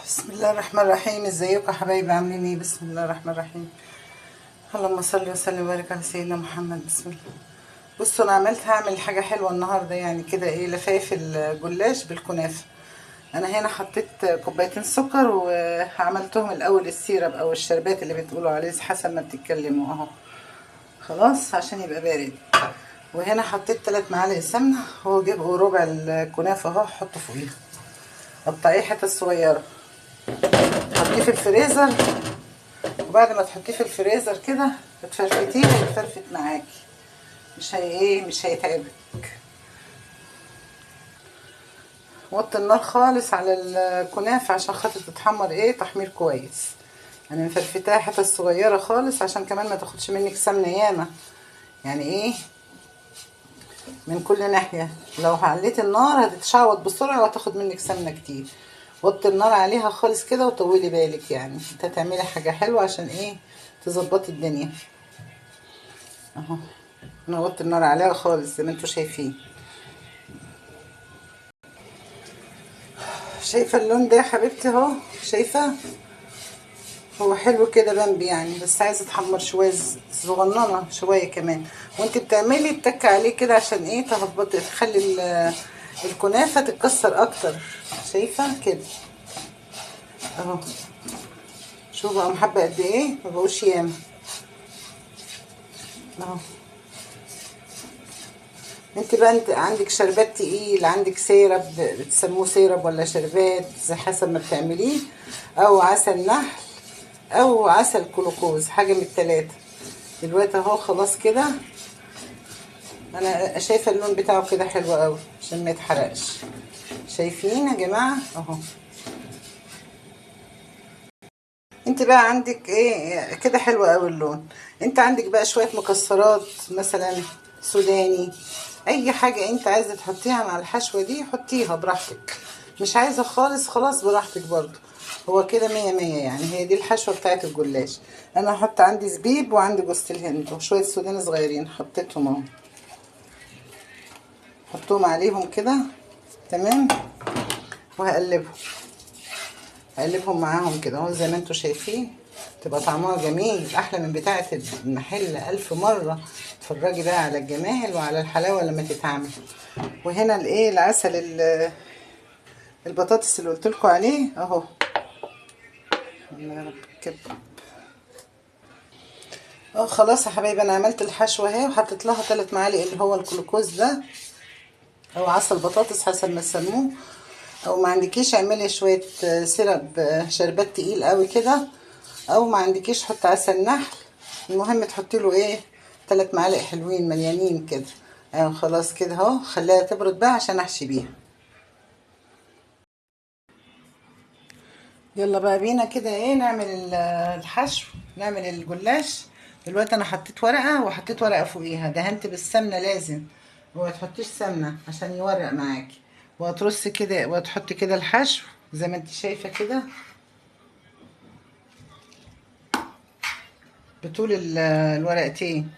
بسم الله الرحمن الرحيم. ازيكم يا حبايبي، عاملين ايه؟ بسم الله الرحمن الرحيم. اللهم صل وسلم وبارك على سيدنا محمد. بسم الله. بصوا انا هعمل حاجة حلوة النهارده، يعني كده ايه، لفايف الجلاش بالكنافه. انا هنا حطيت كوبايتين سكر وعملتهم الاول ال syrup او الشربات اللي بتقولوا عليه حسب ما بتتكلموا اهو، خلاص عشان يبقى بارد. وهنا حطيت 3 معالق سمنه، هو جيبوا ربع الكنافه اهو، حطه فوقيها، قطعية حتت صغيرة، حطيه في الفريزر. وبعد ما تحطيه في الفريزر كده تفرفتيه، هيتفرفت معاكي، مش هي ايه، مش هيتعبك. وطي النار خالص على الكنافه عشان خاطر تتحمر ايه، تحمير كويس. انا مفرفتها حتت صغيرة خالص عشان كمان ما تاخدش منك سمنه ياما، يعني ايه، من كل ناحية. لو عليت النار هتتشعوط بسرعة وهتاخد منك سمنه كتير. وطي النار عليها خالص كده وطولي بالك، يعني انت تعملي حاجة حلوة عشان ايه، تظبطي الدنيا اهو. انا وطي النار عليها خالص زي ما انتوا شايفين. شايفه اللون ده يا حبيبتي اهو، شايفه هو حلو كده بامبي يعني، بس عايزه اتحمر شوية صغننه شوية كمان. وانت بتعملي التك عليه كده عشان ايه، تهبطي تخلي الكنافه تتكسر اكتر. شايفه كده اهو، شوفوا بقى محبة قد ايه، ما بقوش ياما اهو. انت بقى انت عندك شربات تقيل، عندك syrup بتسموه syrup ولا شربات زي حسب ما بتعمليه، او عسل نحل او عسل كلوكوز، حاجة من الثلاثة. دلوقتي اهو خلاص كده، انا شايفه اللون بتاعه كده حلو قوي عشان ما يتحرقش. شايفين يا جماعة اهو. انت بقى عندك ايه كده حلو قوي اللون. انت عندك بقى شوية مكسرات مثلا، سوداني، اي حاجة انت عايزه تحطيها مع الحشوه دي حطيها براحتك، مش عايزه خالص خلاص براحتك برضو. هو كده مية مية يعني. هي دي الحشوة بتاعت الجلاش. انا هحط عندي زبيب وعندي جوز الهند وشوية سوداني صغيرين حطيتهم اهو، حطهم عليهم كده تمام. وهقلبهم، هقلبهم معاهم كده اهو زي ما انتوا شايفين. تبقى طعمها جميل، احلى من بتاعة المحل 1000 مرة. اتفرجي بقى على الجمال وعلى الحلاوة لما تتعمل. وهنا الايه، العسل البطاطس اللي قلتلكوا عليه اهو. يا رب كده اه. خلاص يا حبايبي انا عملت الحشوه اهي، وحطيت لها 3 معالق اللي هو الجلوكوز ده او عسل بطاطس حسب ما تسموه، او ما عندكيش اعملي شوية syrup شربات تقيل قوي كده، او ما عندكيش حط عسل نحل. المهم تحطي له ايه، 3 معالق حلوين مليانين كده. خلاص كده اهو، خليها تبرد بقى عشان احشي بيها. يلا بقى بينا كده ايه، نعمل الحشو، نعمل الجلاش. دلوقتي انا حطيت ورقة وحطيت ورقة فوقيها، دهنت بالسمنه، لازم وما تحطيش سمنه عشان يورق معاكي. وهترصي كده وتحطي كده الحشو زي ما انت شايفه كده بطول الورقتين.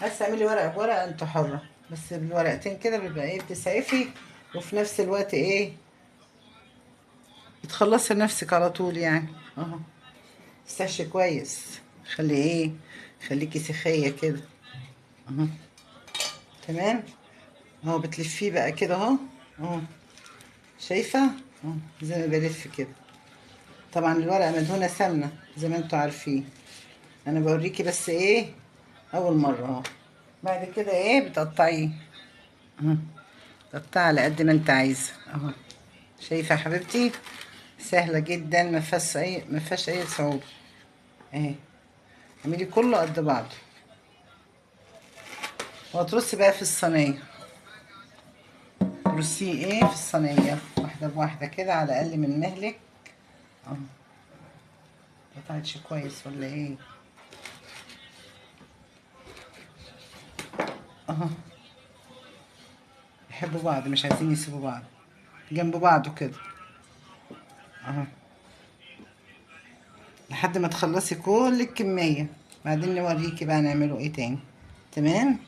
عايزه تعملي ورقة بورقه انت حره، بس بالورقتين كده بيبقى ايه، بتسعفي وفي نفس الوقت ايه، بتخلصي نفسك على طول يعني اهو. استحشي كويس، خلي ايه، خليكي سخيه كده اهو تمام اهو. بتلفيه بقى كده اهو اهو، شايفه اهو زي ما بلف كده. طبعا الورقة مدهونه سمنه زي ما انتوا عارفين، انا بوريكي بس ايه اول مرة اهو. بعد كده ايه، بتقطعيه اهو، تقطعي على قد ما انت عايزه اهو. شايفه يا حبيبتي، سهلة جدا، ما فيهاش اي صعوبة اهي. اعملي كله قد بعضه. وهترصي بقى في الصينية، رصيه ايه في الصينية واحدة بواحدة كده على اقل من مهلك اهو. قطعتش كويس ولا ايه اهو. يحبوا بعض، مش عايزين يسيبوا بعض، جنب بعضه كده اهو لحد ما تخلصي كل الكمية. بعدين نوريكي بقى نعمله ايه تاني. تمام.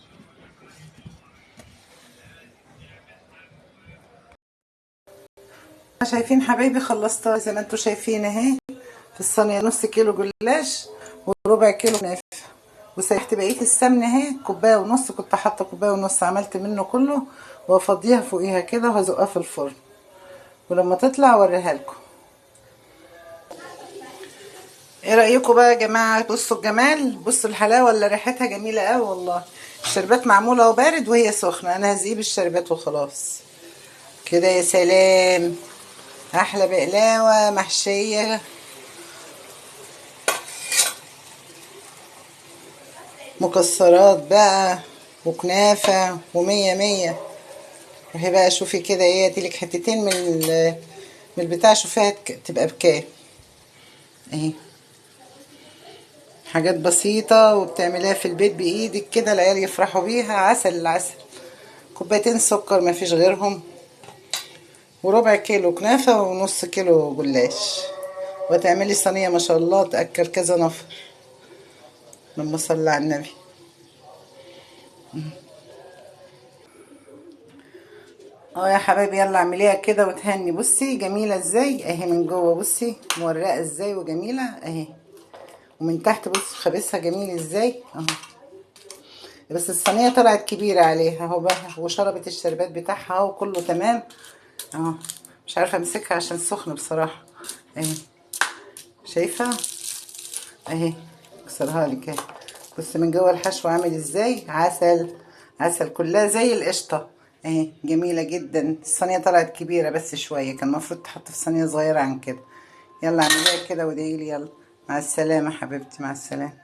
شايفين حبايبي خلصتها زي ما انتم شايفين اهي في الصينية، نص كيلو جلاش وربع كيلو كنافه، وسيحت بقية السمنة اهي كوباية ونص، كنت حاطه كوباية ونص، عملت منه كله، وافضيها فوقيها كده وهزقها في الفرن، ولما تطلع اوريها لكم. ايه رايكم بقى يا جماعة؟ بصوا الجمال، بصوا الحلاوة، ولا ريحتها جميلة قوي والله. الشربات معمولة وبارد وهي سخنة، انا هزقيه بالشربات وخلاص كده. يا سلام، احلى بقلاوه محشيه مكسرات بقى وكنافه ومية مية. روحي بقى شوفي كده ايه، اديلك حتتين من البتاع، شوفيها تبقى بكام اهي. حاجات بسيطة وبتعمليها في البيت بإيدك كده، العيال يفرحوا بيها. عسل العسل، كوبايتين سكر مفيش غيرهم، وربع كيلو كنافة ونص كيلو جلاش، وتعملي صينية ما شاء الله تأكل كذا نفر. لما صلى على النبي. اه يا حبايبي، يلا اعمليها كده وتهني. بصي جميلة ازاي اهي من جوه، بصي مورقة ازاي وجميلة اهي، ومن تحت بصي خبيثها جميل ازاي اهو. بس الصينية طلعت كبيرة عليها اهو بقى، وشربت الشربات بتاعها وكله تمام اهو. مش عارفة امسكها عشان سخنة بصراحة اهي، شايفة اهي، اكسرها لك اهي. بصي من جوه الحشو عامل ازاي، عسل عسل كلها زي القشطة اهي، جميلة جدا. الصينية طلعت كبيرة بس شوية، كان المفروض تحط في صينية صغيرة عن كده. يلا اعمليها كده وادعيلي. يلا مع السلامة حبيبتي، مع السلامة.